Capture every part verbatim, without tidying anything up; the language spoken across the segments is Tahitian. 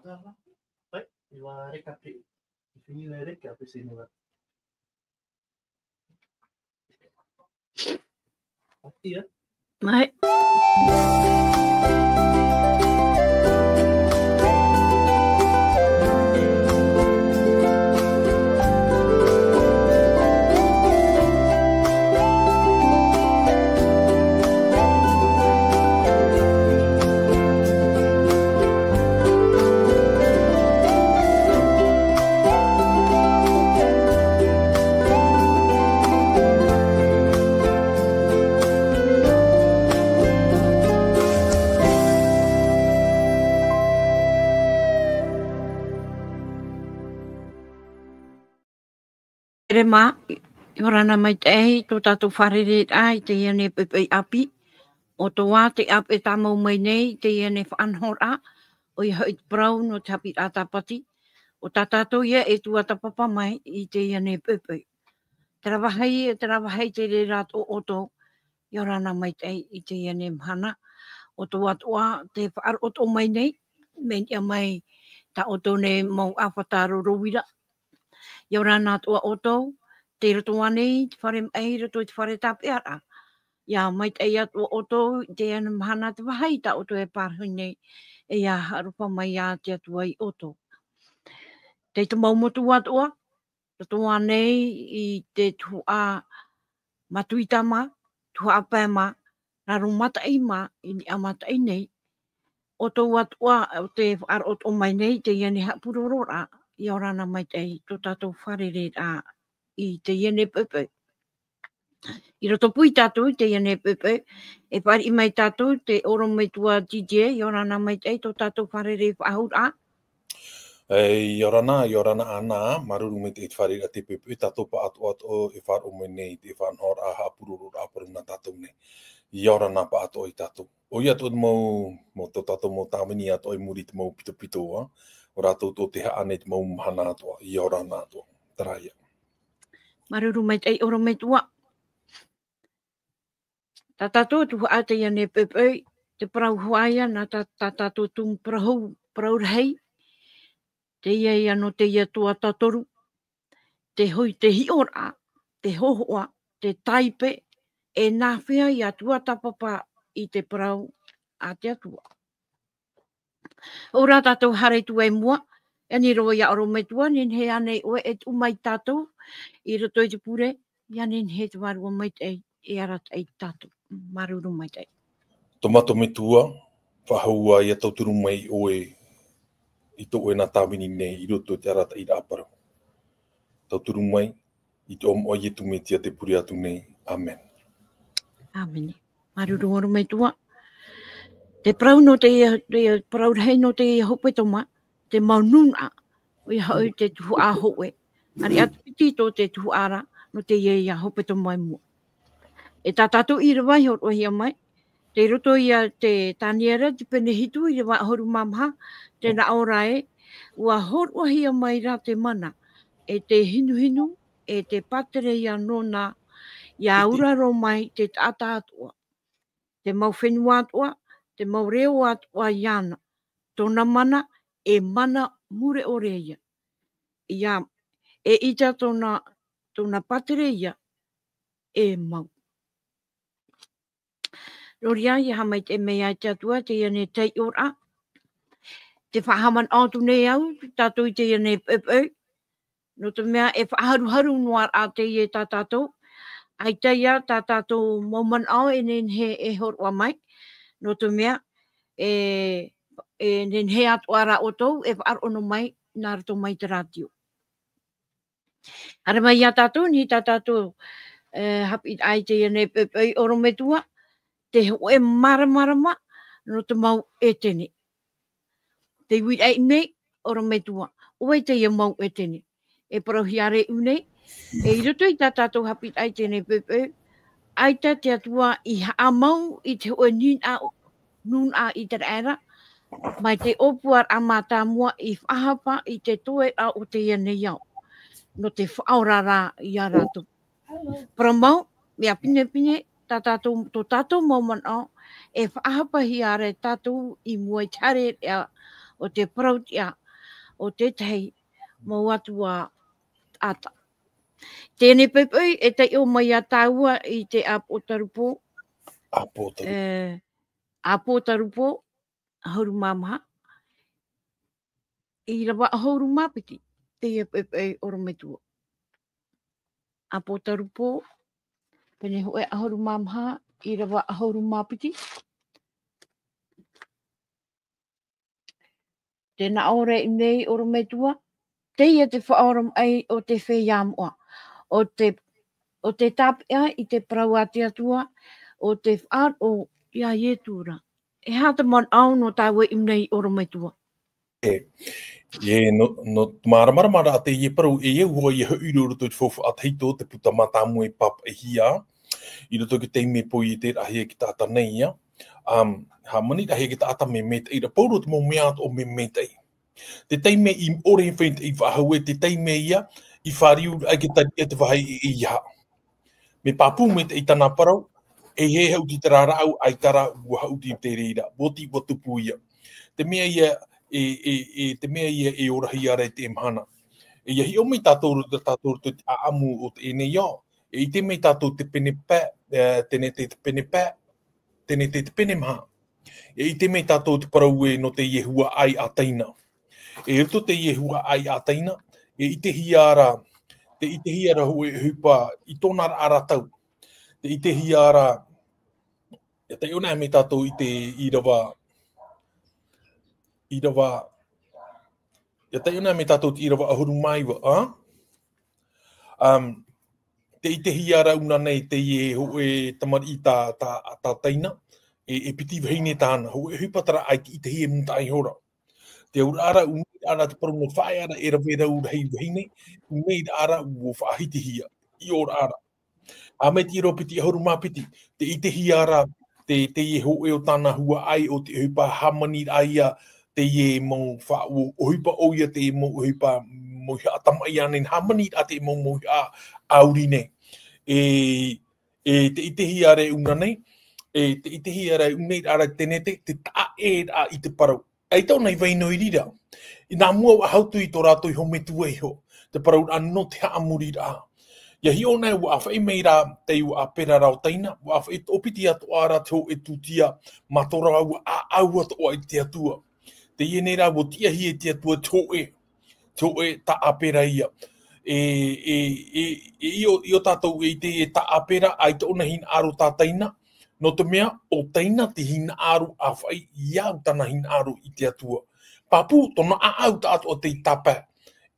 Pai, i va reka pe. I fini na reka pe se nua. Ati, eh? Mai. Tere mā, ʻia ora na maitaʻi tō tātou fārereiraʻa i teie nei poʻipoʻi ʻāpī. ʻO tō ā te ʻāpī e tāmau mai nei i teie nei faʻanahoraʻa, ʻoia hoʻi te parau nō te haʻapiʻiraʻa Tāpati. ʻO tā tātou ia e tuatāpapa mai i teie nei poʻipoʻi. Terā vāhi, terā vāhi te reira atoʻa ʻoutou, ʻia ora na maitaʻi i teie nei mahana. ʻO tō atoʻa te faʻaroʻo atoʻa mai nei, mea niʻa mai tā ʻoutou nei mau ʻāfata roro uira. ʻIa ora na atoʻa ʻoutou, tei roto ānei i te fare maʻi, i roto i te fare tāpeʻaraʻa. ʻIa maitaʻi atoʻa ʻoutou i teie nei mahana, te vāhi tā ʻoutou e pārahi nei, e ʻia haʻaroʻo mai ia te Atua ia ʻoutou. Tei te mau motu atoʻa, roto ānei i te tuhaʻa Matuita mā, tuhaʻa Pae mā, Raromataʻi mā, i niʻa mataʻi nei, ʻo tō atoʻa, ʻo te faʻaroʻo atoʻa mai nei i teie nei haʻapurororaʻa, ʻia ora na maitaʻi tō tātou fārereiraʻa i teie nei poʻipoʻi. I rotopū ia tātou i teie nei poʻipoʻi, e fāriʻi mai tātou te ʻorometua Didier, ʻia ora na maitaʻi tō tātou fārerei faʻahou ra. E, ʻia ora na, ʻia ora na Ana, māuruuru maitaʻi i te fāriʻiraʻa i te poʻipoʻi, tātou pāʻatoʻa atoʻa e faʻaroʻo mai nei i te faʻanahoraʻa haʻapurororaʻa parau nā tātou nei. ʻIa ora na pāʻatoʻa ia tātou. ʻOia atoʻa te mau, mau tō tātou mau tāvini atoʻa i muri i te mau pitopito, ā, ʻo rātou atoʻa tē haʻa nei i te mau mahana atoʻa, ʻia ora na atoʻa. Terā ia. Māuruuru maitaʻi ʻorometua. Tā tātou tuhaʻa i teie nei poʻipoʻi, te parau hoʻi ia nā tā, tā tātou tumu parau, parau rahi, teie ia nō teie tuatātoru, te hoi, te hiʻoraʻa, te hōhoʻa, te taipe, e nāfea ʻia tuatāpapa i te parau a te Atua. ʻO rā tātou haere atu i mua, e ani roa ia ʻorometua, nehenehe ānei ʻoe e tuʻu mai ia tātou, i roto i te pure, ʻia nehenehe te Vārua Maitaʻi, e arataʻi ia tātou. Māuruuru maitaʻi. Tō mātou Metua, faʻahou ā ʻia tauturu mai ʻoe i tō ʻoe nā tāvini nei i roto i te arataʻiraʻa parau. Tauturu mai, i te iʻoa o Ietu Metia tē pure atu nei. ʻĀmene. ʻĀmene. Māuruuru ʻorometua. Te parau nō teie, te parau rahi nō teie hepetoma, te mau nūnaʻa, ʻoia hoʻi te tuhaʻa hōʻē. ʻAreʻa piti tō te tuhaʻa ra, nō teie ia hepetoma i mua. E tā tātou ʻīrava i hōroʻahia mai, tei roto ia te Taniera, te pene hitu, ʻīrava ʻahuru mā maha, tē nā ʻō ra ē, ʻua hōroʻahia mai ra te mana, e te hinuhinu, e te pātereia nōna, ʻia auraro mai te taʻata atoʻa, te mau fenua atoʻa, te mau reo atoʻa iāna, tōna mana, e mana mure ʻore ia. ʻIa, eʻita tōna, tōna pātereia, e mau. Nō reira, ʻia haʻamaitaʻi mai ai te Atua, teie nei taiʻoraʻa. Te faʻahaʻamanaʻo atu nei au, tātou i teie nei poʻipoʻi. Nō te mea e faʻaharuharu noa ra teie tā tātou. ʻAita ia tā tātou mau manaʻo e nehenehe e hōroʻa mai. Nō te mea e, e nehenehe atoʻa rā ʻoutou e faʻaroʻo noa mai nā roto mai te rātio. Haere mai ia tātou, nī tā tātou, e, haʻapiʻiraʻa i teie nei poʻipoʻi ʻorometua, te hōʻē māramarama nō te mau ʻētene. Tē uiraʻa nei ʻorometua, ʻo vai teie mau ʻētene. E parauhia ra ʻō nei, e i roto i tā tātou haʻapiʻiraʻa i teie nei poʻipoʻi, ʻaita te Atua i haʻamau i te hōʻē nūnaʻa, nūnaʻa ʻĪteraʻera, mai te ʻōpuaraʻa mātāmua i faʻahapa i te toeraʻa o teie nei ao, nō te faʻaora ra ia rātou. Parau mau, mea pinepine, tā tātou, tō tātou mau manaʻo, e faʻahapahia ra tātou i mua i te haereʻa o o te parauʻtiʻa o tētahi mau atua taʻata. Teie nei poʻipoʻi e taiʻo mai ia tāua i te ʻĀpotarupo, ʻĀpotarupo. E, ʻĀpotarupo, ʻahuru mā maha, ʻīrava ʻahuru mā piti, teie poʻipoʻi ʻorometua. ʻĀpotarupo, pene hōʻē ʻahuru mā maha, ʻīrava ʻahuru mā piti. Tē nā ʻō ra i ʻō nei ʻorometua, teie te faʻaoromaʻi o te feiā moʻa, o te, o te tāpeʻa i te parau a te Atua, o te faʻaroʻo ia Ietu ra. E aha te manaʻo nō tāua i ʻō nei ʻorometua? E, e, nō, nō te māramarama ra teie parau, e au hoʻi ia hoʻi i roto i te faufaʻa tahito, te puta mātāmua i pāpaʻihia, i roto i te taime poʻi e tē rahi ai te taʻata nei ia. Um, hāmani rahi ai te taʻata mea maitaʻi ra, pauroa te mau mea atoʻa mea maitaʻi. Te taime i ʻore e faʻaite i faʻahou e, te taime ia, i fāriu ai te tariʻa te vāhi e, e ia. Mea pāpū maitaʻi tāna parau, e hē haʻuti te rāraʻau, ʻaita rā, ʻua haʻuti te reira, ʻua oti, ʻua tupu ia. Te mea ia, e, e, e, te mea ia e orahia ra i te mahana. E ia hiʻo mai tātou, tātou te ʻāʻamu o teie nei ao, e ʻite mai tātou te pene pae, e, teie nei te pene pae, teie nei te pene maha. E ʻite mai tātou te parau e nō teie huaʻai a Taina. E roto teie huaʻai a Taina, e ʻitehia ra, tē ʻitehia ra hōʻē ʻohipa i tōna ra, ra tau. Tē ʻitehia ra, ia taiʻo na mai tātou i te ʻīrava, ʻīrava, ia taiʻo na mai tātou te ʻīrava ʻahuru mā iva, a? Um, tē ʻitehia ra ʻōna nei teie hōʻē tamariʻi tā, tā, tā Taina, e, e piti vahine tāna, hōʻē ʻohipa terā ʻaita i ʻitehia i mua iho ra. Te auraʻa ra, ʻū nei rā te parau nō te faʻaea ra e rave rau rahi vahine, ʻū nei rā ʻua faʻahitihia, i ʻō ra. A mai te ʻīrava piti ʻahuru mā piti, tē ʻitehia ra, te, teie hōʻē o tāna huaʻai o te ʻohipa hāmani ra ia, teie mau faʻa-, ʻo-, ʻohipa ʻoia, teie mau ʻohipa mauhaʻa tamaʻi ānei, hāmani ra te mau mauhaʻa ʻāuri nei. E, e tē ʻitehia ra ʻōna nei, e tē ʻitehia ra ʻū nei rā te tenete, te taʻa ʻē ra i te parau. ʻAita ʻōna i vai noa i reira. I nā mua ʻua hautū i tō rātou iho metua iho, te parau ra nō te haʻamori ra. Ia hiʻo na ʻua ʻāfaʻi mai rā, tei ʻua ʻāpera ra ʻo Taina, ʻua ʻāfaʻi toʻopiti atoʻa ra te hōʻē tūtia, mā tō rāua ʻāʻau atoʻa i te Atua. Teie nei rā ʻua tiʻahia e te Atua te hōʻē, te hōʻē taʻa ʻāpera ia. E, e, e, e, i ʻō, i ʻō tātou e ʻite e taʻa ʻāpera, ʻaita ʻōna hinaʻaro tā Taina, nō te mea, ʻo Taina te hinaʻaro ʻāfaʻi, ʻia au tāna hinaʻaro i te Atua. Pāpū, tōna ʻāʻau taʻatoʻa tei tāpae,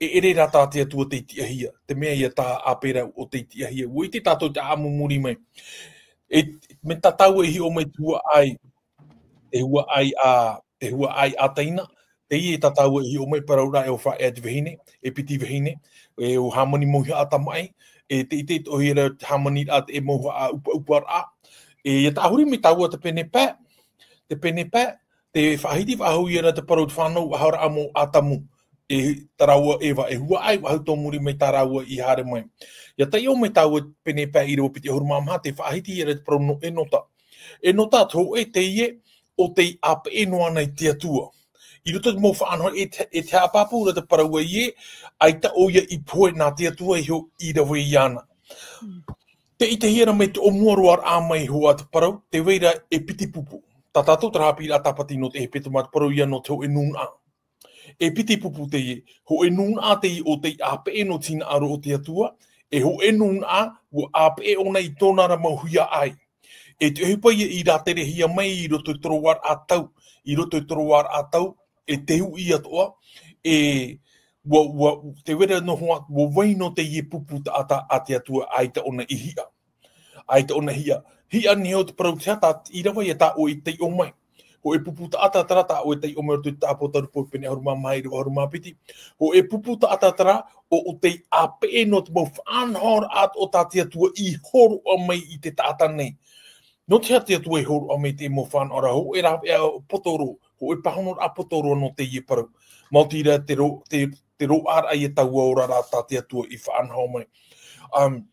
e ʻere rā tā te Atua tei tiʻahia, te mea ia tā ʻĀpera ʻo tei tiʻahia. ʻUa ʻite tātou te ʻāʻamu muri mai. E, mai tā tāua i hiʻo mai te huaʻai, te huaʻai a, te huaʻai a Taina, teie tā tāua i hiʻo mai parau ra e ʻo faʻaea te vahine, e piti vahine, e ʻo hāmani mauhaʻa tamaʻi, e tē ʻite atoʻa ra te hāmani ra te mauhaʻa ʻupaʻupa ra, e ia tāhuri mai tāua te pene pae, te pene pae, tē faʻahiti faʻahou ia ra te parau te fānau ʻahoraʻa mau Atamu, e tā rāua Eva, e huaʻai faʻahou tō muri mai tā rāua i haere mai. Ia taiʻo mai tāua pene pae ʻīrava piti ʻahuru mā maha, tē faʻahiti ia ra te parau nō ʻEnota. ʻEnota te hōʻē teie ʻo tei ʻāpeʻe noa na i te Atua. I roto i te mau faʻanahoraʻa e te, e te haʻapāpū ra te parau ē, ʻaita ʻoia i pohe nā te Atua iho i rave iāna. Mm. Tē ʻitehia ra mai te ʻōmuaraʻa mai iho a te parau, tē vai ra e piti pupu. Tā tātou terā haʻapiʻiraʻa tāpati nō te hepetoma, te parau ïa nō te hōʻē nūnaʻa. E piti pupu teie, hōʻē nūnaʻa teie ʻo tei ʻāpeʻe nō te hinaʻaro o te Atua, e hōʻē nūnaʻa ʻua ʻāpeʻe ʻōna i tōna ra mau huaʻai. E te ʻohipa ïa i rāterehia mai i roto i te roaraʻa tau, i roto i te roaraʻa tau, e te huʻi atoʻa, e ʻua, ʻua, tē vai ra noa, ʻua vai noa teie pupu taʻata a te Atua ʻaita ʻōna i hiʻa. ʻAita ʻōna i hiʻa. Hiʻa nei hoʻi te parau te aha, ʻīrava ïa tā ʻoe i taiʻo mai. Hōʻē pupu taʻata terā tā ʻoe i taiʻo mai roto i te Apotarupo pene ʻahuru mā maha ʻīrava ʻahuru mā piti. Hōʻē pupu taʻata terā ʻo, ʻo tei ʻāpeʻe nō te mau faʻanahoraʻa o tā te Atua i hōroʻa mai i te taʻata nei. Nō te aha te Atua i hōroʻa mai i te mau faʻanahoraʻa, hōʻē rāveʻa poto roa, hōʻē pāhonoraʻa poto roa nō teie parau. Maoti rā te ro-, te, te roaraʻa ïa taua oraraʻa tā te Atua i faʻanaho mai. Um,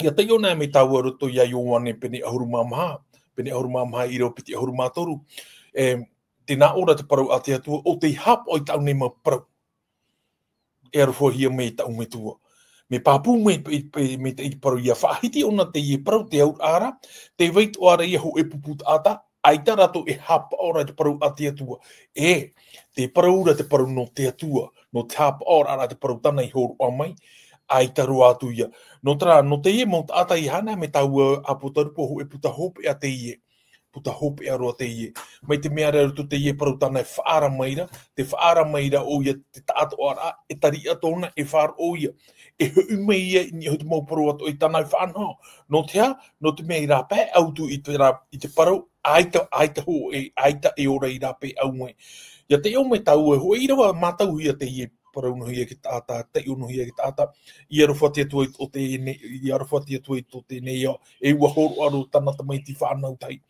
ʻIa taiʻo na mai tāua roto ia Ioane pene ʻahuru mā maha, pene ʻahuru mā maha ʻīrava piti ʻahuru mā toru. E, Tē nā ʻō ra te parau a te Atua, ʻo tei haʻapaʻo i tāʻu nei mau parau e arohahia mai e tāʻu Metua. Mea pāpū mai, mai, mai, mai te parau ia faʻahiti ʻōna teie parau, te auraʻa ra, tē vai atoʻa ra ia hōʻē pupu taʻata, ʻaita rātou e haʻapaʻo ra i te parau a te Atua. E, te parau ra te parau nō te Atua, nō te haʻapaʻoraʻa ra te parau tāna i hōroʻa mai, ʻaita roa atu ia. Nō terā, nō teie mau taʻata i hana, mea tāua ʻāpōtarupo hōʻē puta hopeʻa teie. Puta hopeʻa roa teie. Mai te mea ra i roto teie parau tāna e faʻaara mai ra, tē faʻaara mai ra ʻoia te taʻatoʻaraʻa, e tariʻa tōna, e faʻaroʻo ia. E hoʻi mai ia i niʻa i te mau parau atoʻa i tāna e faʻanaho. Nō te aha? Nō te mea i rāpae atu i te rā, i te parau, ʻaita, ʻaita hōʻē, ʻaita e ora i rāpae au mai. Ia taiʻo mai tāua, hōʻē ʻīrava mātauhia teie parau noa hia e te taʻata, taiʻo noa hia e te taʻata, i aroha te Atua i tō teie nei, i aroha te Atua i tō teie nei ao, e ʻua hōroʻa roa tāna tamaiti fānau tahi.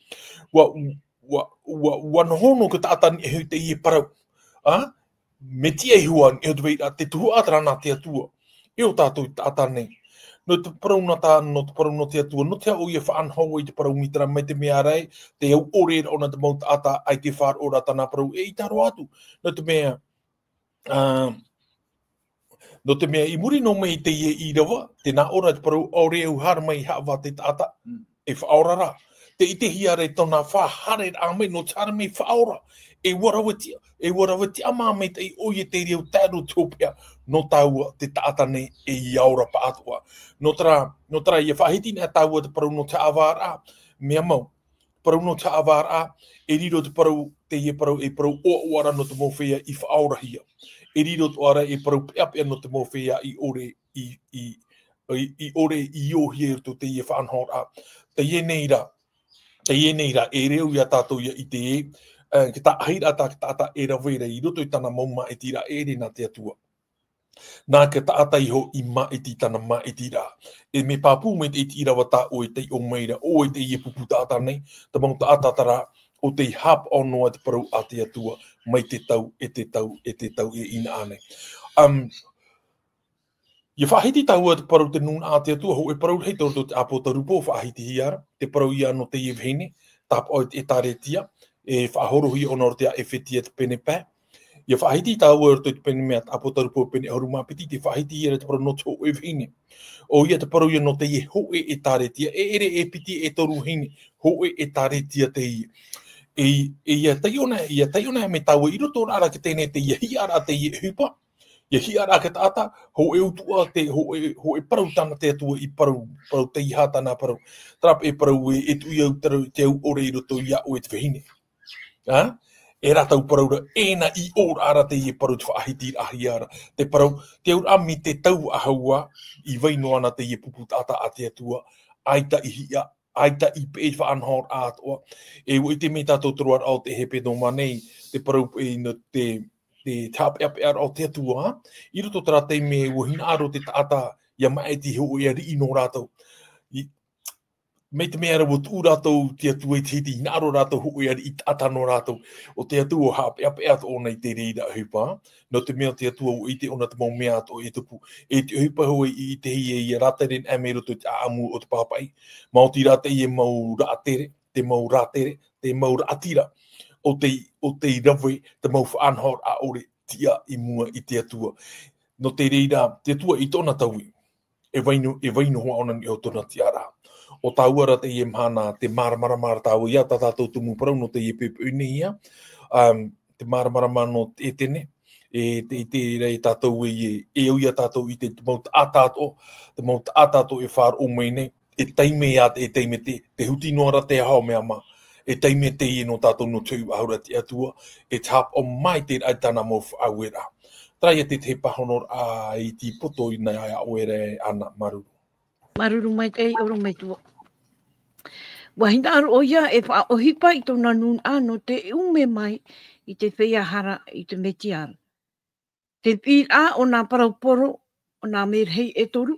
ʻUa, ʻua, ʻua, ʻua noho noa te taʻata i niʻa i teie parau. Ā? Mea tiʻa iho ā i niʻa i te vairaʻa, te tuhaʻa terā nā te Atua. E ʻo tātou taʻata nei. Nō te parau nā tā, nō te parau nō te Atua, nō te aha ʻoia e faʻanaho ai i te parau mai terā, mai te mea ra ē, tē au ʻore ra ʻōna te mau taʻata, ʻaita e faʻaroʻo ra tāna parau, eʻita roa atu. Nō te mea, ā, nō te mea i muri noa mai i teie ʻīrava, tē nā ʻō ra te parau, ʻaore au e haere mai i haʻavā te taʻata, Mm. e faʻaora ra. Tē ʻitehia ra i tōna faʻahaereraʻa mai, nō te haere mai faʻaora. E ʻua rave tiʻa, e ʻua rave tiʻamā maitaʻi ʻoia i te reo tae roa i te hopeʻa, nō tāua te taʻata nei e ia ora pāʻatoʻa. Nō terā, nō terā, ia faʻahiti nei tāua te parau nō te haʻavāraʻa, mea mau. Parau nō te haʻavāraʻa, e riro te parau, teie parau, e parau ʻoaʻoa ra nō te mau feiā i faʻaorahia. E riro atoʻa ra e parau peʻapeʻa nō te mau feiā i ʻore, i, i, i, i ʻore i ōhia i roto i teie faʻanahoraʻa. Teie nei rā, teie nei rā, e reo ia tātou ia ʻite ē, ā, te taʻahiraʻa tā te taʻata e rave ra i roto i tāna mau māʻitiraʻa e ʻere nā te Atua. Nā te taʻata iho i māʻiti i tāna māʻitiraʻa. E mea pāpū mai te ʻīrava tā ʻoe e taiʻo mai ra, ʻoe teie pupu taʻata nei, te mau taʻata terā, ʻo tei haʻapaʻo noa i te parau a te Atua, mai te tau, e te tau, e te tau, e ʻinaʻa nei. Um, ia faʻahiti tāua te parau te nūnaʻa a te Atua, hōʻē parau rahi tō roto te ʻĀpōtarupo, faʻahitihia ra, te parau ia nō teie vahine, tāpaʻo i te ʻĒtārētia, e faʻahorohia ʻōna roto i te ʻĒfetia te pene pae. Ia faʻahiti tāua i roto i te pene mea ʻĀpōtarupo pene ʻahuru mā piti, tē faʻahitihia ra te parau nō te hōʻē vahine. ʻOia te parau ia nō teie hōʻē ʻĒtārētia, e ʻere e piti e toru vahine, hōʻē ʻĒtārētia teie. E, e ia taiʻo na, ia taiʻo na mai tāua i roto rā ra i teie nei, teie hiʻaraʻa teie ʻohipa, ia hiʻaraʻa te taʻata, hōʻē utuʻa te, hōʻē, hōʻē parau tāna te Atua i parau, parau tei hā tāna parau. Terā paʻi e parau ē, e tuʻu au te au, te au ʻore i roto iā ʻoe te vahine. Ā? E rātou parau ra, e nā i ʻō ra ra teie parau te faʻahitiraʻahia ra. Te parau, te auraʻa mai te tau faʻahou ā, i vai noa na teie pupu taʻata a te Atua, ʻaita i hiʻa, ʻaita i peʻe faʻanahoraʻa atoʻa. E ʻua ʻite mai tātou te roaraʻa o te hepetoma nei, te parau paʻi nō te, te haʻapeʻapeʻaraʻa o te Atua, ā? I roto terā taime ʻua hinaʻaro te taʻata, ia māʻiti hōʻē ariʻi nō rātou. I, mai te mea ra ʻua tuʻu rātou te Atua i te hiti, hinaʻaro rātou hōʻē ariʻi taʻata nō rātou. ʻO te Atua ʻua haʻapeʻapeʻa atoʻa ʻōna i te reira ʻohipa, nō te mea ʻo te Atua ʻua ʻite ʻōna te mau mea atoʻa e tupu. E te ʻohipa hoʻi i ʻitehia ia rātere anaʻe mai roto i te ʻāʻamu o te pāpaʻi. Maoti rā teie mau rātere, te mau rātere, te mau raʻatira. ʻO tei, ʻo tei rave te mau faʻanahoraʻa ʻore tiʻa i mua i te Atua. Nō te reira, te Atua i tōna taui, e vai noa, e vai noa hoʻi ʻōna i niʻa i tōna tiʻaraʻa. ʻO tāua ra teie mahana, tē māramarama ra tāua ia tā tātou tumu parau nō teie poʻipoʻi nei ia. Um, tē māramarama nō te ʻĒtene, e tē ʻite ra ia tātou ē, e, e au ia tātou i te, te mau taʻata atoʻa, te mau taʻata atoʻa e faʻaroʻo mai nei, e taime ia te, e taime te, tē huti noa ra te aho mea mā, e taime teie nō tātou nō te hoʻi faʻahou ra te Atua, e te haʻapaʻo mai te raʻa i tāna mau faʻaueraʻa. Terā ia te, te pāhonoraʻa i te poto i nā ia ʻoe ra ʻana, māuruuru. Māuruuru maitaʻi, ʻorometua. ʻUa hinaʻaro ʻoia e faʻaʻohipa i tōna nūnaʻa nō te ʻume mai i te feiā hara i te Mesia ra. Te piʻiraʻa o nā parau poro, o nā merahi e toru,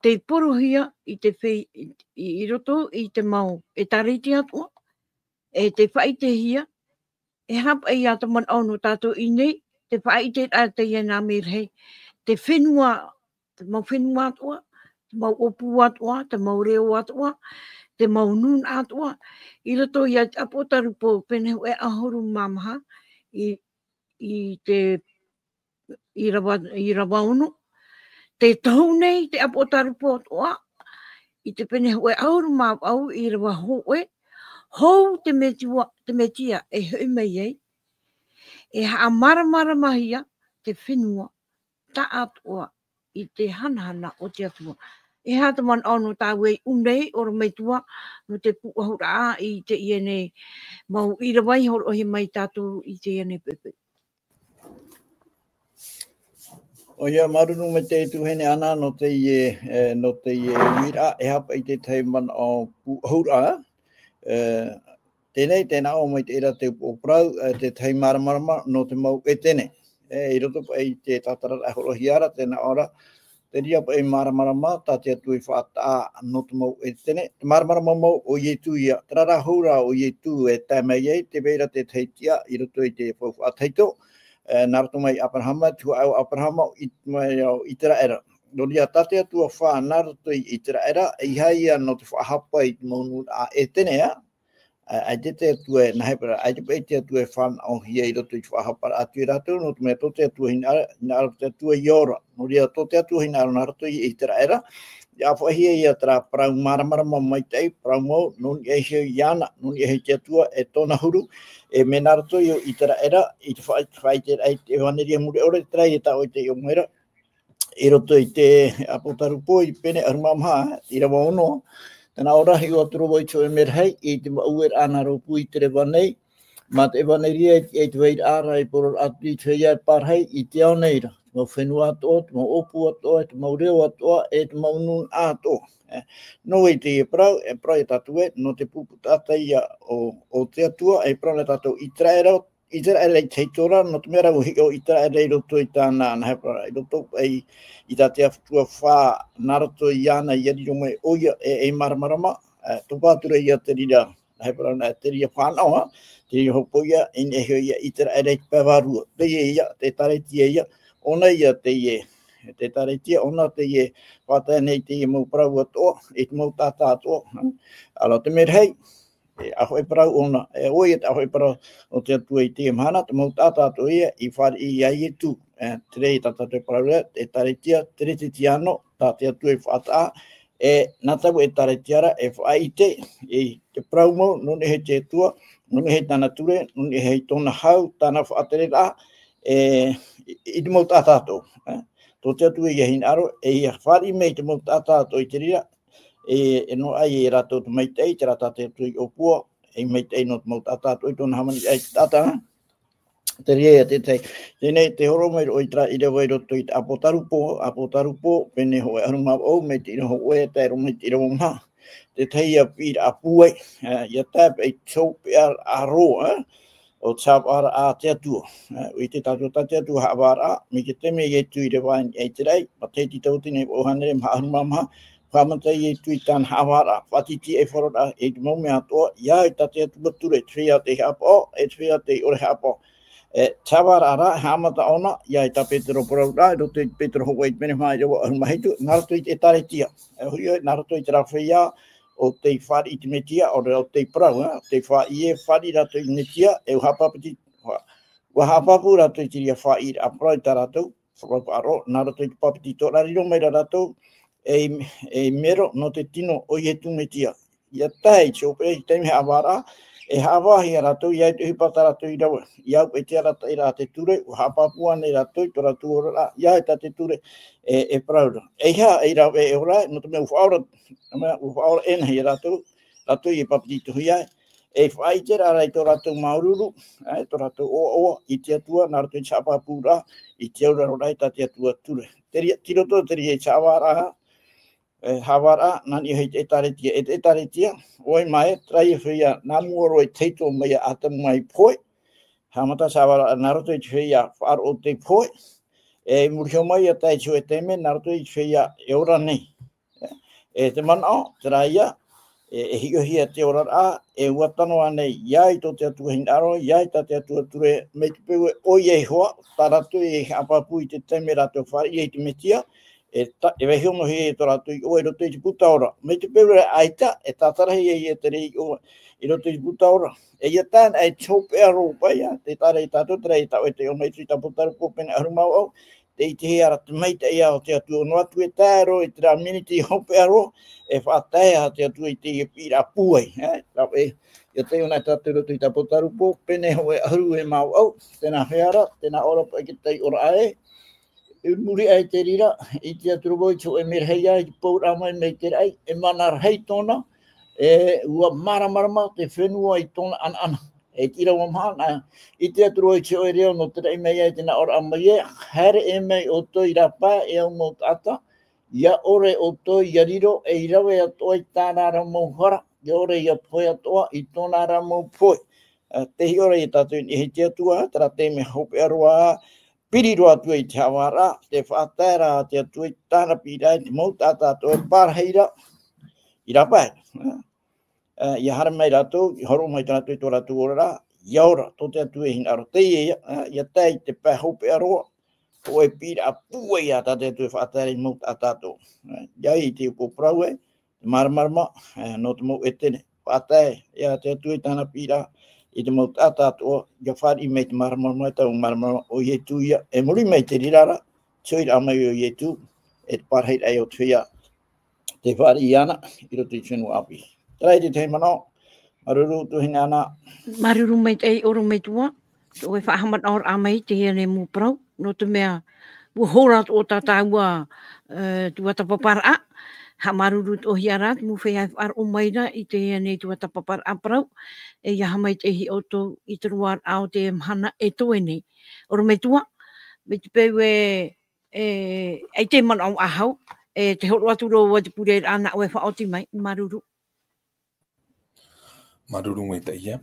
tei porohia i te fei-, i, i roto i te mau ʻĒtārētia atoʻa, e tē faʻaʻitehia, e aha paʻi ia te manaʻo nō tātou i ʻō nei, te faʻaʻiteraʻa teie nā merahi, te fenua, te mau fenua atoʻa, te mau ʻōpū atoʻa, te mau reo atoʻa, te mau nūnaʻa atoʻa, i roto ia te ʻApotarupo pene hōʻē ʻahuru mā maha, i, i te, i rava, i rava ono. Te tohu nei te ʻApotarupo atoʻa, i te pene hōʻē ʻahuru mā vaʻu i rava hōʻē, hou te Metua, te Metia e hoʻi mai ai, e haʻamāramaramahia te fenua, taʻatoʻa i te hanahana o te Atua. E aha te manaʻo nō tāua i ʻū nei ʻorometua, nō te pūʻohuraʻa i teie nei mau ʻīrava i hōroʻahia mai tātou i teie nei poʻipoʻi. ʻOia, māuruuru maitaʻi e tuahine Ana nō teie, e, nō teie uiraʻa, e aha paʻi te tahi manaʻo pūʻohuraʻa, e, teie nei, tē nā ʻō mai te reira te upoʻo parau, e, te tahi māramarama nō te mau ʻētene. E, i roto paʻi i te tātararaʻa hōroʻahia ra, tē nā ʻō ra, te reira paʻi māramarama tā te Atua i faʻataʻa nō te mau ʻētene. Te māramarama mau o Ietu ïa, terā rā hou rā o Ietu e tae mai ai, tē vai ra te tahi tiʻa i roto i te faufaʻa tahito, e, nā roto mai Aperahama, tuhaʻa o Aperahama, i, mai o Iteraera. Nō reira, tā te Atua fā nā roto i Iteraera, ʻeiaha ïa nō te faʻahapa i te mau nūnaʻa ʻētene, ā, ʻaita te Atua e, nā hea parau, ʻaita paʻi te Atua e fānaʻohia i roto i te faʻahaparaʻa atu ia rātou, nō te mea tō te Atua hinaʻaro, hinaʻaro te Atua i ora. Nō reira, tō te Atua hinaʻaro nā roto i Iteraera, ʻia faʻaʻitehia ia terā parau māramarama maitaʻi, parau mau, nō niʻa iho iāna, nō niʻa iho i te Atua, e tōna huru, e mea nā roto i ʻo Iteraera, i te faʻa-, faʻaʻiteraʻa i te ʻevaneria mure ʻore, terā ia tā ʻoe tei ʻō mai ra, i roto i te ʻApotarupo, i pene ʻahuru mā maha, i rava ono, tē nā ʻō ra, hiʻo atu ra vau i te hōʻē merahi, i te vaʻu ueraʻa nā rōpū i te reva nei, mā te ʻevaneria, i te, i te vairaʻa ra, i poro atu i te feiā e pārahi, i te ao nei ra, te mau fenua atoʻa, te mau ʻōpū atoʻa, te mau reo atoʻa, e te mau nūnaʻa atoʻa. E, nō vai teie parau, e parau ia tātou ē, nō te pupu taʻata ïa o, o te Atua, e parau nā tātou Iteraera, Iteraera i te hau ra, nō te mea rā ʻua hiʻo Iteraera i roto i tāna, nā hea parau, i roto i, i tā te Atua fā, nā roto iāna ʻia riro mai ʻoia e, e māramarama, e, topa atu ra ïa te reira, nā hea parau, nā te reira fānaʻo, ā, te reira hopoiʻa, i niʻa iho ia Iteraera i te pae vārua. Teie ïa, te ʻĒtārētia ïa, ʻōna ïa teie, te ʻĒtārētia, ʻōna teie faʻatae nei teie mau parau atoʻa, i te mau taʻata atoʻa, ā. ʻĀreʻa te merahi, e, ʻāfaʻi parau ʻōna, e, ʻoia te ʻāfaʻi parau o te Atua i teie mahana, te mau taʻata atoʻa ïa i fāriʻi ia Ietu, e, terā ia tā tātou e parau ra, te ʻĒtārētia, teretetiano, tā te Atua i faʻataʻa, e, nā taua ʻĒtārētia ra, e faʻaʻite, i te parau mau, nō niʻa iho i te Atua, nō niʻa iho i tāna ture, nō niʻa iho i tōna hau, tāna faʻatereraʻa, e, i, i te mau taʻata atoʻa, e. Tō te Atua ïa hinaʻaro, e ʻia fāriʻi mai te mau taʻata atoʻa i te reira, e, e noaʻa ia rātou te maitaʻi, terā tā te Atua i ʻōpua, e maitaʻi nō te mau taʻata atoʻa i tōna hāmani i te taʻata, ā. Te reira ia te tahi. Teie nei, tē hōroʻa mai ra ʻoe i terā ʻīrava i roto i te ʻApotarupo, ʻApotarupo, pene hōʻē ʻahuru mā vaʻu, mai te ʻīrava hōʻē e tae roa mai te ʻīrava maha. Te tahi ia piʻiraʻa pūai, e, ʻia tae paʻi i te hopeʻaraʻa roa, e, o te haʻavāraʻa a te Atua. E, ʻua ʻite tātou tā te Atua haʻavāraʻa, mai te taime a Ietu i reva i niʻa i te raʻi, matahiti tauatini e vaʻu hānere maha ʻahuru mā maha, haʻamata Ietu i tāna haʻavāraʻa, faʻatītīʻaifaro ra, i te mau mea atoʻa, ʻia au tā te Atua ture, te feiā tei haʻapaʻo, e te feiā tei ʻore haʻapaʻo. E, te haʻavāraʻa ra, haʻamata ʻōna, ʻia au tā Petero parauraʻa, i roto i te Petero hōʻē i te pene maha ʻīrava ʻahuru mā hitu, nā roto i te ʻĒtārētia. E, hoʻi ē, nā roto i terā feiā, ʻo tei fāriʻi i te Metia, ʻaore rā ʻo tei parau, ā, ʻo tei fāriʻi e, fāriʻi rātou i te Metia, e ʻua haʻapāpeti-, ʻua, ʻua haʻapāpū rātou i te reira fāriʻiraʻa parau i tā rātou, faʻaroʻo, nā roto i te pāpetitoraʻa, riro mai ra rātou, ei, ei mero nō te tino o Ietu Metia. ʻIa tae i te hopeʻa i te taime haʻavāraʻa, e haʻavāhia rātou, ʻia au i te ʻohipa tā rātou i rave, ʻia au paʻi te arataʻiraʻa a te ture, ʻua haʻapāpū ānei rātou i tō rātou oraraʻa, ʻia au tā te ture, e, e parau ra. ʻEiaha, ei rave e ora, nō te mea ʻua faʻaora, nō te mea ʻua faʻaora ʻēnahi ia rātou, rātou i pāpetitohia ai, e faʻaʻiteraʻa ra i tō rātou māuruuru, e, tō rātou ʻoaʻoa i te Atua, nā roto i te haʻapāpūraʻa, i te auraroraʻa i tā te Atua ture. Te reira, tei roto te reira i te haʻavāraʻa, e, haʻavāraʻa, nā niʻa iho i te ʻĒtārētia. E te ʻĒtārētia, ʻoia mai, terā ia feiā, nā mua roa i te tahito mai iā Atamu mai pohe, haʻamata te haʻavāraʻa, nā roto i te feiā, faʻaroʻo tei pohe, e, i muri iho mai ʻia tae i te hōʻē taime, nā roto i te feiā, e ora nei. E te manaʻo, terā ia, e, e hiʻohia te oraraʻa, e ʻua tano ānei, ʻia au tō te Atua hinaʻaro, ʻia au tā te Atua ture, mai te peu ē ʻoia iho ā, tā rātou e haʻapāpū i te taime rātou fāriʻi ai i te Metia, e ta-, e vaiho noa hia tō rātou iʻoa i roto i te puta ora. Mai te peu ra ʻaita, e tātarahia ia te reira iʻoa i roto i te puta ora. E ia tāna, e te hopeʻa roa paʻi, ā, tē taʻa ra ia tātou, terā ia tāʻu e taiʻo mai i te Puta Rūpō pene ʻahuru mā vaʻu, tē ʻitehia ra te maitaʻi o te Atua, noa atu e tae roa i terā miniti hopeʻa roa, e faʻatae ā te Atua i teie piʻiraʻa pūai, ā, rave, ia taiʻo na tātou i roto i te Puta Rūpō pene hōʻē ʻahuru e mā vaʻu, tēnā hea ra, tēnā ʻō ra paʻi te taiʻoraʻa ē, I muri aʻe i te reira, ʻite atu ra vau i te hōʻē merahi ā, i te pouraʻa mai mai te raʻi, e mana rahi tōna, e ʻua māramarama te fenua i tōna ʻanaʻana. E te ʻīrava maha na, ʻite atu ra vau i te hōʻē reo nō te raʻi mai ai, tēnā ʻōraʻa mai ē, haere ʻē mai ʻoutou i rāpae, e au mau taʻata, ʻia ʻore ʻoutou ʻia riro, e ʻia rave atoʻa i tāna ra mau hara, ʻia ʻore ʻia pohe atoʻa i tōna ra mau pohe. Ā, tē hiʻo ra ia tātou i niʻa i te Atua, terā te mea hopeʻa roa, piri roa atu ai i te haʻavāraʻa, tē faʻatae ra te Atua i tāna piʻiraʻa i te mau taʻata atoʻa e pārahi ra i rāpae. Ā, ʻia haere mai rātou, ʻia hōroʻa mai tā rātou i tō rātou oraraʻa, ʻia ora, tō te Atua e hinaʻaro. Teie ïa, ā, ʻia tae i te pae hopeʻa roa, hōʻē piʻiraʻa pūai ā tā te Atua e faʻatae ra i te mau taʻata atoʻa. Ā, ʻia ʻite i te upoʻo parau ē, te māramarama, ā, nō te mau ʻētene. Faʻatae ïa te Atua i tāna piʻiraʻa i te mau taʻata atoʻa, ʻia fāriʻi mai te māramarama, taua māramarama ʻo Ietu ïa, e muri mai i te reira ra, te hoʻiraʻa mai o Ietu, e te pārahiraʻa o te feiā, tē fāriʻi iāna i roto i te fenua ʻāpī. Terā te tahi manaʻo, māuruuru tuahine Ana. Māuruuru maitaʻi ʻorometua, tō ʻoe faʻahaʻamanaʻoraʻa mai i teie nei mau parau, nō te mea, ʻua hora atoʻa tā tāua, e, tuatāpaparaʻa, haʻamāuruuru atoʻahia ra, te mau feiā e faʻaroʻo mai ra i teie nei tuatāpaparaʻa parau, e ʻia haʻamaitaʻihia ʻoutou i te roaraʻa o te mahana e toe nei. ʻOrometua, mai te peu ē, e, ʻaita te manaʻo ʻahau, e, tē hōroʻa atu ra vau i te pureraʻa nā ʻoe e faʻaoti mai, māuruuru. Māuruuru maitaʻi ïa.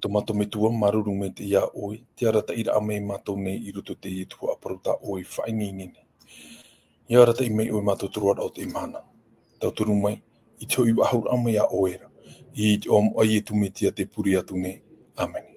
Tō mātou Metua, māuruuru maitaʻi ïa ʻoe, te arataʻiraʻa mai mātou nei i roto i teie tuhaʻa parau tā ʻoe i faʻaineine nei. ʻIa arataʻi mai ʻoe mātou i te roaraʻa o teie mahana. Tauturu mai, i te hoʻi faʻahouraʻa mai iā ʻoe ra. I te iʻoa o Ietu Metia tē pure atu nei. ʻĀmene.